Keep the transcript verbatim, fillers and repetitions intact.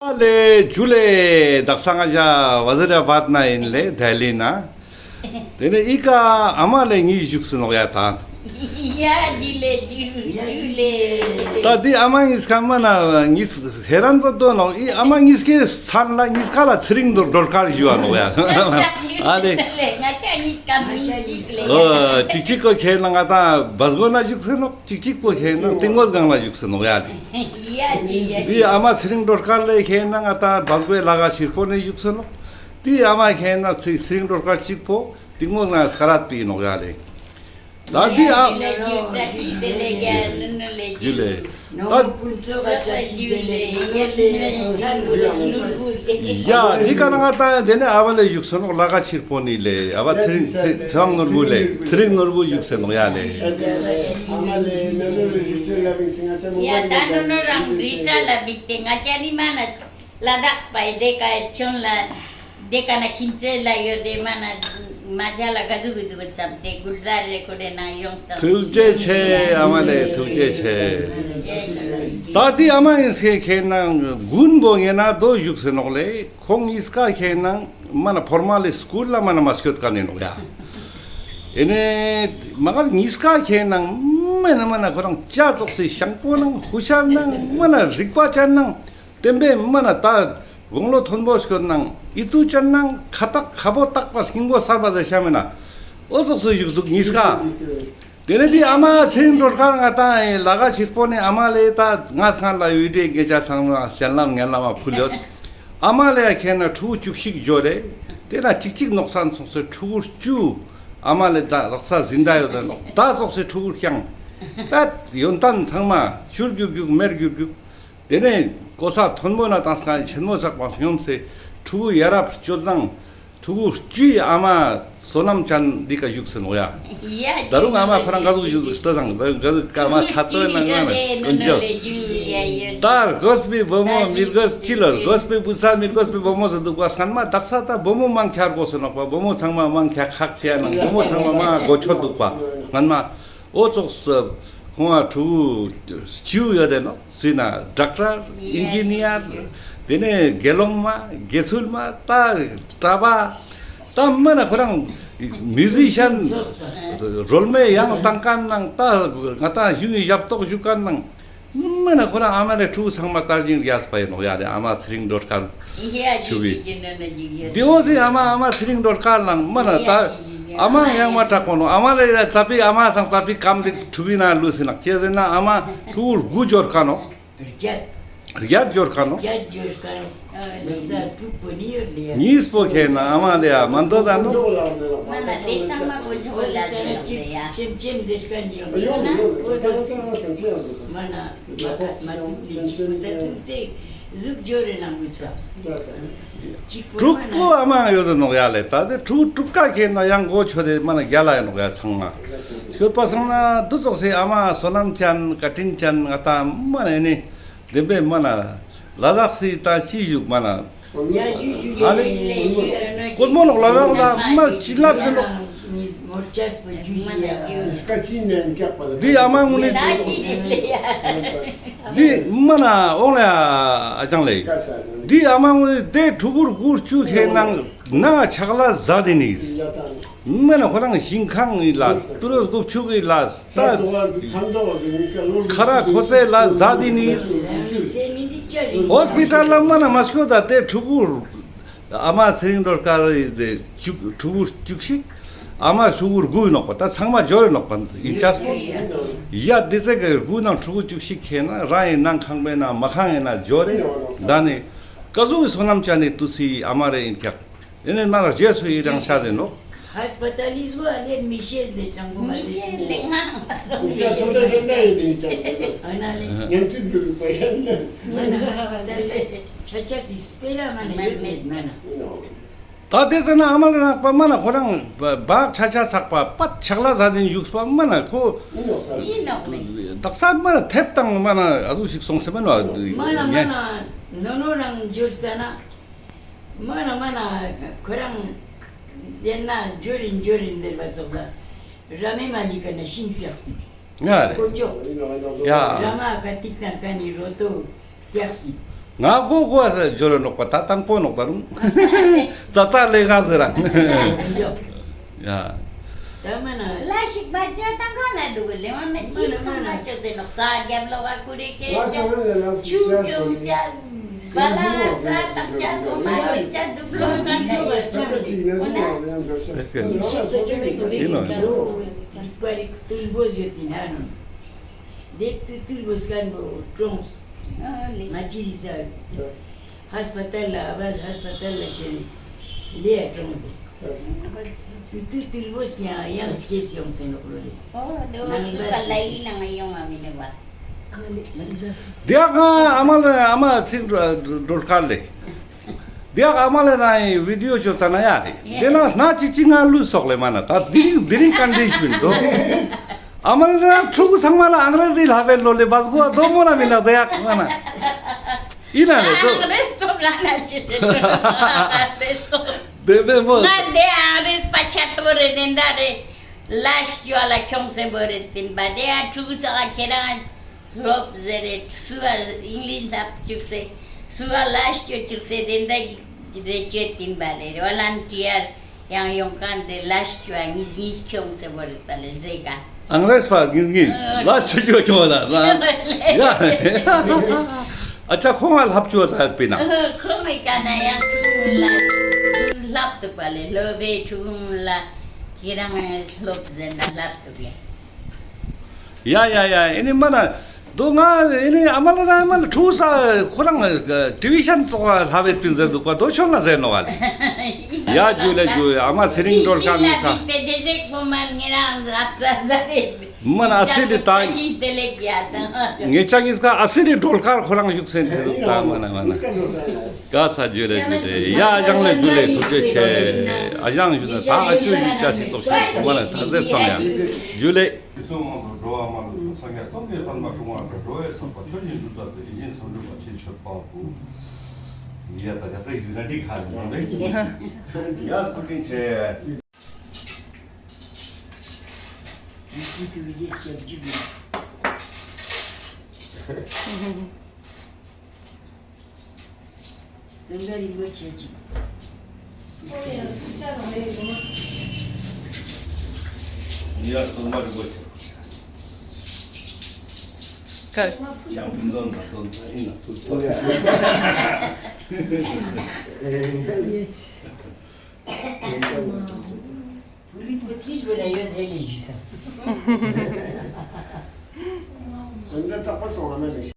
ལེ་ཇུ་ལེ། དག་ས་ང་ཞ་ཝ་ཛི་ར་བཱད་ན་ཨིན་ལེ་དྷེ་ལི་ན། ཏེ་ནེ་འི་ཀ་ཨ་མ་ལེ་ཉིས་ཞུགས་སེ་ནོག་ཡ་ད། ཡ་ཇུ་ལེ་ཇུ་ཇུ་ལེ། ད་འི་ཨ་མ་ཉིས་ཀ་མ་ན་ཉིས་ཧེ་རན་པོ་དོ་ནོག། འི་ཨ་མ་ཉིས་ཀའི་སང་ལ་ཉིས་ཀ་ལ་ཚེ་རིང་སྒྲོལ་དཀར་ཞུ་བ་ནོག་ཡ། ཨ་ལེ། ང་ཅ་ཉིས་ཀ་མིང་ཅིག་ལེ། ཨོ་ཅིག་ཅིག་པོ་ཁེ་ན་ང་ད་བ་སྒོ་ན་ཞུགས་སེ་ནོག། ཅིག་ཅིག་པོ་ཁེ་ན་ཏིང་མོ་སྒང་ལ་ཞུགས་སེ་ནོག་ཡ་ལེ། ཡ་ཇུ་ཡ་ཇུ། འི་ཨ་མ་ཚེ་རིང་སྒྲོལ་དཀར་ལེ་ཁེ་ན་ང་ད་བ་སྒོའི་ལ་ག་ཕྱིར་པོ་ནེ་ཞུགས་སེ་ནོག། འི་ཨ་མ་ཁེ་ན་ཚེ་རིང་སྒྲོལ་དཀར་ཅིག་པོ་ཏིང་མོ་ན་སྐ་རད་པི་ནོག་ཡ་ལེ། ད་འི་ཨ། ཇུ་ལེ། ད། ཡ་འི་ཀ་ན་ང་ད་ཏེ་ནེ་ཨ་བ་ལེ་ཞུགས་སེ་ནོག་ལ་ག་ཕྱིར་པོ་ནེ་ལེ་ཨ་བ་ཚེ་རིང་ཚེ་ཚེ་དབང་ནོར་བུ་ལེ་ཚེ་རིང་ནོར་བུ་ཞུགས་སེ་ནོག་ཡ་ལེ། ཡ་ད་ནོ་ནོ་རང་རི་ཀྲ་ལ་བིག་ཏེ་ང་ཅ་ནི་མ་ན། ལ་དྭགས་པའི་ཏེ་ཀ་ཆོན་ལ་ཏེ་ཀ་ན་ཁྱིམ་ཚེས་ལ་ཡོད་དེ་མ་ན་མ་ཇ་ལ་ག་ཟུག་གི་དུག་ཙམ་ཏེ་གུར་དར་རེ་ཁོ་རེ་ན་ཡོང་སྟངས། ཐུགས་རྗེ་ཆེ་ཨ་མ་ལེ་ཐུགས་རྗེ་ཆེ། ད་འི་ཨ་མ་ཉིས་ཀའི་ཁེ་ན་གུན་པོ་ངེ་ན་དོ་ཞུགས་སེ་ནོག་ལེ་ཁོང་ཉིས་ཀ་ཁེ་ན་མ་ན་ཕོར་མལ་སྐུལ་ལ་མ་ན་མ་སྐྱོད་ཀ་ནེ་ནོག་ཡ། ཨེ་ནེ་མ་ག་ཉིས་ཀ་ཁེ་ན་མ་ན་མ་ན་ཁོ་རང་ཅ་ཙོགས་སེ་ཤང་པོ་ནང་ཧུ་ཤར་ནང་མ་ན་རིག་པ་ཅན་ནང་། ཏེན་པེ་མ་ན་ད་དགུང་ལོ་མཐོན་པོ་སྐྱོད་ནང་ཨི་ཏུ་ཅན་ནང་ཁ་ཏག་ཁ་པོ་ཏག་པ་སྙིང་པོ་སར་པ་ཟེར་ཤ་མེ་ན། འོ་ཙོགས་སུ་ཞུགས་དུག་ཉིས་ཀ། ཏེ་ནེ་འི་ཨ་མ་ཚེ་རིང་སྒྲོལ་དཀར་ང་ད་ལ་ག་ཕྱིར་པོ་ནེ་ཨ་མ་ལེ་ད་ང་སང་ལ་བི་ཌིའོ་གེ་ཅ་ཚང་མ་ཞལ་ལམ་ངན་ལ་མ་ཕུལ་ཡོད། ཨ་མ་ལེ་ཡ་ཁེ་ན་ཕྲུ་གུ་བཅུ་གཅིག་ཇོ་རེ། ཏེ་ན་ཅིག་ཅིག་ནོག་སན་སོང་སེ་ཕྲུ་གུ་བཅུ། ཨ་མ་ལེ་ད་རག་ས་ཟིན་ད་ཡོད་ད་ནོག་ད་ཙོགས་སེ་ཕྲུ་གུ་རྐྱང་། ད་ཡོན་ཏན་ཚང་མ་ཤུར་གྱུར་གྱུར་མེར་གྱུར་གྱུར། ཏེ་ནེ་གོ་ས་མཐོན་པོ་ན་ཏང་ས་ཆེན་མོ་ཚག་པ་སྙོམས་སེ་ཕྲུ་གུ་ཡ་རབས་སྤྱོད་བཟང་། ཕྲུ་གུ་བཅུའི་ཨ་མ་བསོད་ནམས་ཅན་འདི་ཀ་བཞུགས་སེ་ནོག་ཡ། ད་རུང་ཨ་མ་ཁོ་རང་ག་ཟུག་བཞུགས་སེ་དང་ག་ཟུག་ཀ་མ་ཐ་ཚོད་ན་ང་ན་ཀུན་ཅོ། ད་དགོས་པའི་བུ་མོ་མི་དགོས་ཅི་ལོ་དགོས་པའི་བུ་ཚ་མི་དགོས་པའི་བུ་མོ་ཟེར་འདུག་པ་སྔན་མ་དག་ས་ད་བུ་མོ་མང་ཆེ་དགོས་སེ་ནོག་པ། བུ་མོ་ཚང་མ་མང་ཆེ་ཁག་ཆེ་ནང་བུ་མོ་ཚང་མ་མང་གོ་ཆོད་འདུག་པ་སྔན་མ། འོ་ཙོགས་སུ་ཁོང་ང་ཕྲུ་གུ་བཅུ་ཡོད་དེ་ནོག། སི་ན་ཌོག་ཊར་ཨིན་ཇི་ནི་ཡར། ཏེ་ནེ་དགེ་སློང་མ་དགེ་ཚུལ་མ་ད་གྲྭ་པ། ད་མ་ན་ཁོ་རང་མིའུ་ཟི་ཤན་རོལ་མོ་ཡང་བཏང་མཁན་ནང་ད་ང་ད་ཞུ་ཡི་ཞབས་ཏོག་ཞུ་མཁན་ནང་། མ་ན་ཁོ་རང་ཨ་མ་ལེ་ཕྲུ་གུ་ཚང་མ་དར་ཞིང་རྒྱས་པ་ཡིན་ནོག་ཡ་རེ། ཨ་མ་ཚེ་རིང་སྒྲོལ་དཀར་ཞུ་བི། དེ་འོ་ཟེ་ཨ་མ་ཨ་མ་ཚེ་རིང་སྒྲོལ་དཀར་ལང་མ་ན་ད་ཨ་མ་ཡང་མ་དྲག་པོ་ནོག། ཨ་མ་ལེ་ཡ་ཙ་པི་ཨ་མ་སང་ཙ་པི་ཀམ་ལི་ཕྲུ་གུ་ན་ལུས་སེ་ནག་ཅེ་ཟེར་ན་ཨ་མ་ཕྲུ་གུ་དགུ་འབྱོར་ཁ་ནོག། རྒྱད། རྒྱད་འབྱོར་ཁ་ནོག། རྒྱད་འབྱོར་ཁ་ནོག། ལག་ས་དྲུག་པོ་ནི་ཡོད་ལེ་ཡ། གཉིས་པོ་ཁེ་ན་ཨ་མ་ལེ་ཡ་མན་དོ་ད་ནོག། མ་ན་དེ་ཚང་མ་གོ་ཇོ་ལ་ཟེར་ནོག་ལེ་ཡ། ཅེམ་ཅེམ་ཟེར་ཁན་ཇོ་ན་འོ་ད་སི་མ་ན་མ་ཐ་མ་ཐུག་ལེ་ཅི་གོ་ད་སུམ་ཚེ་ཟུག་འབྱོར་རེ་ནང་གོ་ཚ། དྲུག་པོ་ཨ་མ་ཡོད་དོ་ནོག་ཡ་ལེ། ད་དེ་ཕྲུ་གུ་དྲུག་ཀ་ཁེ་ན་ཡང་གོ་ཆོད་དེ་མ་ན་རྒྱལ་ལ་ཡོད་ནོག་ཡ་ཚང་མ། ཁྱོད་པ་སང་ན་དུ་ཙོགས་སེ་ཨ་མ་བསོད་ནམས་ཅན་བཀའ་དྲིན་ཅན་ང་ད་མ་ན་ནི་བདེན་པའི་མ་ན་ལ་དྭགས་སི་ད་ཅི་ཞུགས་མ་ན། ཨ་ལེ། ཀོར་མོ་ནོག་ལ་དྭགས་ལ་མ་ཅི་ལབ་ཟེར་ནོག། འདི་ཨ་མ་ངུ་ནི་འདི་མ་ན་འོང་ལ་ཨ་ཅང་ལེ། འདི་ཨ་མ་ངུ་ནི་དེ་ཕྲུ་གུར་གུར་ཆུ་ཁེ་ནང་ན་ཆག་ལ་ཟ་དེ་ནི། མ་ན་ཁོ་རང་ཞིང་ཁང་གི་ལ་ཏུ་རོ་སྒུབ་ཆུ་གི་ལ་ས་ཁ་ར་ཁོ་ཚེ་ལ་ཟ་དེ་ནི། ཧོས་པི་ཊལ་ལ་མ་ན་མ་སྐྱོད་ད་དེ་ཕྲུ་གུར། ཨ་མ་ཚེ་རིང་སྒྲོལ་དཀར་ཡི་དེ་བཅུ་ཕྲུ་གུ་བཅུ་གཅིག། ཨ་མ་ཕྲུ་གུ་དགུ་ཡིན་ནོག་པ། ད་ཚང་མ་འབྱོར་ཡིན་ནོག་པ་ཡིན་ཅག་པོ། ཡ་དེ་ཚེ་གི་དགུ་ནང་ཕྲུ་གུ་བཅུ་གཅིག་ཁེ་ན་རང་ཡིན་ནང་ཁང་པའི་ནང་མ་ཁང་ཡིན་ན་འབྱོར་རེ། ད་ནི་ཀ་ཟུག་གི་བསོད་ནམས་ཅན་ནི་ཏུ་སི་ཨ་མ་རེ་ཡིན་ཀྱག། ཡིན་ནི་ན་རྗེས་སུ་ཡི་རང་ཤ་ཟེར་ནོག། ཧས་པ་ཏལ་ལི་ཟུ་ཨ་ལེ་མི་ཤེལ་ལེ་དྲང་པོ་མ་ཟེར་ཤེ་ལེ་ང་། ཨ་ན་ལེ། ཉན་ཐུབ་འགྱུར་པ་ཡང་ན། མ་ན་ཧས་པ་ཏལ་ལེ་ཆ་ཆ་སི་སྤེ་ར་མ་ན་ཡོད་མེད་མ་ན། ད་དེ་ཟེར་ན་ཨ་མ་ལ་ནག་པ་མ་ན་ཁོ་རང་བག་ཆ་ཆ་ཚག་པ་པད་ཆག་ལ་ཟ་དེན་བཞུགས་པ་མ་ན་ཁོ། ཡིན་ནོག་ལེ། དག་ས་མ་ན་ཐེབས་དང་མ་ན་ཨ་ཟུག་ཞིག་སོང་སེ་མ་ན། མ་ན་མ་ན་ནོ་ནོ་རང་འབྱོར་ས་ན། མ་ན་མ་ན་ཁོ་རང་ཡན་ན་འབྱོར་རིན་འབྱོར་རིན་ཟེར་བ་ཙོགས་ལ་ར་མེ་མ་ལི་ཀ་ན་ཤིང་སྐྱག་སི། ང་རེ། དཀོན་མཆོག། ཡ། ར་མ་ཀ་ཏིག་ཏང་ཀ་ནི་རོ་ཏོ་སྐྱག་སི། ང་གོ་གོ་ཟེར་ཇོ་རུ་ནོག་པ་ད་དང་པོ་ནོག་ད་རུང་། ཙ་ཙ་ལེ་ག་ཟེར་རང་། ཡ། ད་མ་ན། ལ་ཞིག་པ་ཅོ་དང་ག་ན་འདུག་ལེ་མ་མེད་ཅི་ཚང་མ་ཅོ་དེ་ནོག་ཙ་རྒྱབ་ལོག་ག་ཀུ་རེ་ཀེ་ཅ་ཆུ་ཅོམ་ཅ་བ་ལ་ས་དང་ཅ་དུ་མ་ཅི་ཅ་དུ་ལོ་ག་ན་ཡོད་ཅ་འོ་ན། ཡིན་ནོ། ཏུལ་བོ་ཟེར་ཏེ་ན་ནོ། དེ་ཏུལ་ཏུལ་བོ་སྐམ་པོ་ཀྲོངས། ཨ་ལེ། ང་ཅི་རི་ས། ཧས་པ་ཏལ་ལ་ཨ་བ་ཧས་པ་ཏལ་ལ་ཅེ་ནི་ལེ་ཡ་ཀྲོངས་ཏེ། ཏུལ་ཏུལ་བོ་སྐམ་ཡང་སྐྱེས་ཡོང་སེ་ནོག་ལོ་ལེ། ཨོ་དེ་བོ་སུ་ས་ལ་ཡིན་ན་ང་ཡོང་བ་མི་ནུག་པ། དེ་ཡག་ཨ་མ་ལེ་ཨ་མ་ཚིག་འགྲོ་དཀར་ལེ། དེ་ཡག་ཨ་མ་ལེ་ན་ཡི་བི་ཌི་ཡོ་ཅོ་ཙ་ན་ཡ་རེ། དེ་ན་སྣ་ཅི་ཅི་ང་ལུས་སོག་ལེ་མ་ན་ད་དེ་རིང་དེ་རིང་ཀན་ཌི་ཤན་དོ། ཨ་མ་ལེ་ན་ཕྲུ་གུ་ཚང་མ་ལ་ཨང་རེ་ཟི་ལྷབ་བེ་ལོ་ལེ་བས་གོ་དོ་མོ་ན་མི་ན་དེ་ཡག་ང་ན། ཡིན་ན་ལེ་དོ། ཨང་རེ་ཟི་དོ་ང་ན་ཤི་ཟེར་དོ། ཨང་རེ་ཟི་དོ། དེ་བེ་མོ། ང་དེ་ཨང་རེ་ཟི་པ་ཆ་ཏོ་རེ་དེ་འདྲ་རེ། ལ་ཤི་ཅོ་ལ་ཁྱོང་སེ་བོ་རེ་དེན་པ་དེ་ཡ་ཕྲུ་གུ་ཚ་ག་ཁྱེ་རང་སློབ་ཟེར་རེ་སུ་བ་ཨིང་ལིཤ་ལྷབ་ཅུག་སེ་སུ་བ་ལ་ཤི་ཅོ་ཅུག་སེ་དེ་འདྲ་རེ་ཅོ་དེན་པ་ལེ་རེ་བ་ལན་ཊི་ཡར་ཡང་ཡོང་ཁན་དེ་ལ་ཤི་ཅོ་ཉིས་ཉིས་ཁྱོང་སེ་བོ་རེ་ད་ལེ་ཟེ་ག་ཨང་རེ་ཟི་པ་ཉིས་ཉིས་ལ་ཤི་ཅོ་ཁྱོང་ལ་ན་ཡ། ཨ་ཅག་ཁོང་ང་ལྷབ་ཅོ་ད་པེ་ན། ཁོང་ངི་ཀ་ན་ཡང་ཕྲུ་གུ་ལ་ལྷབ་ཏུག་པ་ལེ་ལོ་བེ་ཕྲུ་གུ་ལ་ཁྱེ་རང་སློབ་ཟེར་ན་ལྷབ་ཏུག་ལེ། ཡ་ཡ་ཡ་ཨེ་ནི་མ་ན། དོ་ང་ཨེ་ནི་ཨ་མ་ལེ་ན་ཨ་མ་ལེ་ཕྲུ་གུ་ས་ཁོ་རང་ཊི་ཝི་ཤན་ཙོགས་ལྷབ་བེ་པིན་ཟེར་འདུག་པ་དོ་ཆོ་ན་ཟེར་ནོག་ལེ། ཡ་ཇུ་ལེ་ཇུ་ཨ་མ་ཚེ་རིང་སྒྲོལ་དཀར་ནི་ས། མ་ན་ཨ་སི་རི་ད། ངེ་ཅག་གི་ས་ཨ་སི་རི་སྒྲོལ་དཀར་ཁོ་རང་བཞུགས་སེ་འདུག་ད་མ་ན་མ་ན། ག་ས་ཇུ་ལེ་ཇུ་ལེ། ཡ་ཨ་ཞང་ལེ་ཇུ་ལེ་ཐུགས་རྗེ་ཆེ། ཨ་ཞང་ཞུ་ན་ད་ཨ་ཅོ་ཡི་ཅ་ཞིག་ཏོག་ཞིག་མ་ན་ས་ཟེར་གཏོང་ཡ། ཇུ་ལེ། དེ་ཚོ་དབང་དུ་འགྲོ་བ་མ་ལུས་སོ། སངས་རྒྱས་སྟོང་གི་བསྟན་པ་སྲུང་བར་འགྲོ། འགྲོ་བའི་བསམ་པ་ཆོས་ཀྱི་འབྱུང་རྩ་དེ། ཡིད་བཞིན་ཚངས་སྤྲུལ་པ་ཆེ་མཆོད་པ་པོ། ཡ་ད་ག་ཚ་ཡུ་ན་ཊི་ཁ་ལེ་ནང་རེ། ཡ་ཐུགས་རྗེ་ཆེ། ཡིད་ཀྱི་ཐུགས་རྗེ་སྐྱབས་འཇུག་ཡིན། སྟོན་པ་རིན་པོ་ཆེ་ཅིག་ཡ་སྟོན་པ་རིན་པོ་ཆེ། ཀ་ཅང་ཕུན་ཚོགས་ན་སྟོན་པ་ཡིན་ན་ཐུགས་སྟོན། བུ་རིན་པོ་ཆེ་བོ་ལ་ཡོད་དེ་ལས་ཞུས་ས།